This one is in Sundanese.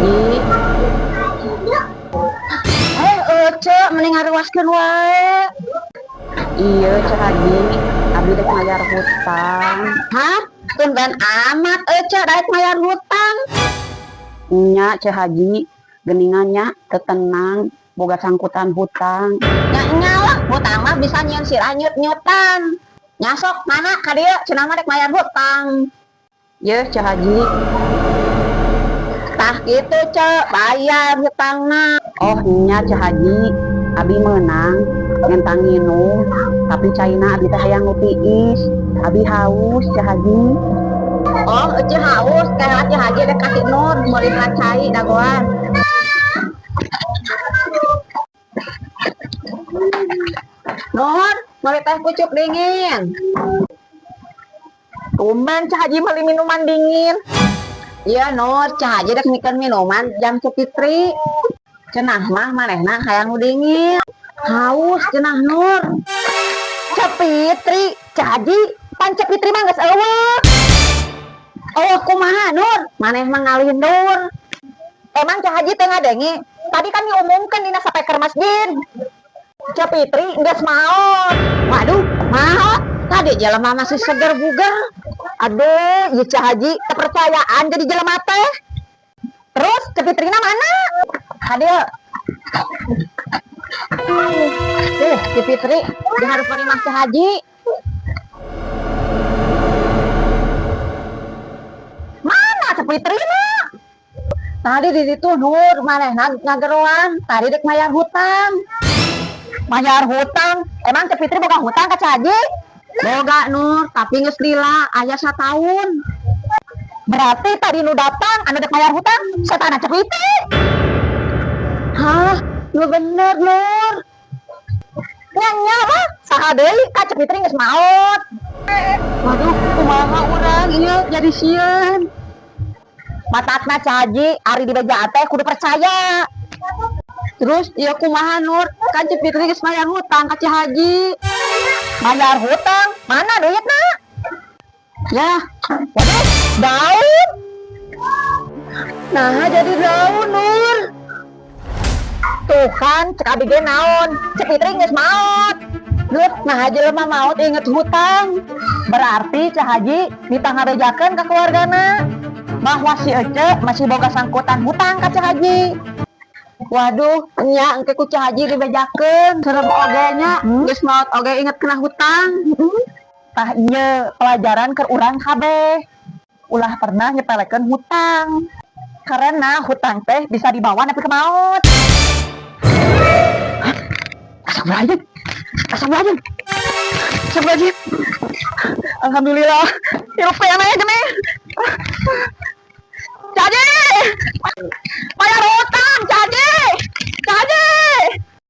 Haji. Eh, Ece, mending ngaruaskeun wae. Iya, Ceu Haji, abdi dek mayar hutang. Hah? Tumben amat Ece daek mayar hutang. Nya, Ceu Haji, geningan nya teu tenang, boga sangkutan hutang. Nya nya lah, hutang mah bisa nyieun sirah nyut-nyutan. Nya sok mana ka dieu cenah mah dek mayar hutang. Ye, Ceu Haji. Tah gitu, Ce, bayar hutangna. Oh nya, Ceu Haji, abi menang ngentang nginum, tapi caina abi teh hayang nu tiis. Abi haus, Ceu Haji. Oh, Ece haus, kayak Ceu Haji dek kasih Nur meuli cai dagoan. Nur, meuli teh pucuk dingin. Tumben Ceu Haji beli minuman dingin. Iya Nur, Ceu Haji dek mikeun minuman jang Ceu Fitri. Cenah mah manehna hayang nu dingin. Haus cenah, Nur. Ceu Fitri, Ceu Haji, pan Ceu Fitri mah geus euweuh. Oh, kumaha Nur? Maneh mah ngalindur. Emang Ceu Haji teu ngadenge? Tadi kan diumumkan dina speaker masjid. Ceu Fitri geus maot. Waduh, maot. Tadi jelema masih seger buger. Aduh, ieu Ceu Haji kepercayaan jadi jelema teh. Terus Ceu Fitrina mana? Kadieu. Tuh, Ceu Fitri di hareupeun imah Ceu Haji. Mana Ceu Fitrina? Tadi di situ Nur, manehna ngageroan. Tadi dek mayar hutang. Mayar hutang. Emang Ceu Fitri boga hutang ka Ceu Haji? Boga Nur, tapi geus lila aya sataun. Berarti tadi nu datang anu dek mayar hutang setan Ceu Fitri. Hah? Nu bener, Nur. Nya nya lah, saha deui ka Ceu Fitri geus maot. Waduh, kumaha urang ieu jadi sieun. Matakna Ceu Haji ari dibeja teh kudu percaya. Terus ieu kumaha Nur? Kan Ceu Fitri geus mayar hutang ka Ceu Haji. Mayar hutang, mana duitna? Ya, Waduh, daun. Nah jadi daun, Nur. Tuh kan, cek abi ge naon? Ceu Fitri geus maot. Nur, nah jelema maot inget hutang. Berarti Ceu Haji ditah ngabejakeun ka keluargana bahwa si Ece masih boga sangkutan hutang ka Ceu Haji. Waduh, nya engke ku Ceu Haji dibejakeun. Serem oge nya, geus maot oge inget kena hutang. Tah ieu pelajaran keur urang kabeh. Ulah pernah nyepelekeun hutang. Karena hutang teh bisa dibawa nepi ka maut. Astagfirullahaladzim. Astagfirullahaladzim. Astagfirullahaladzim. Alhamdulillah. Hirup keneh gini.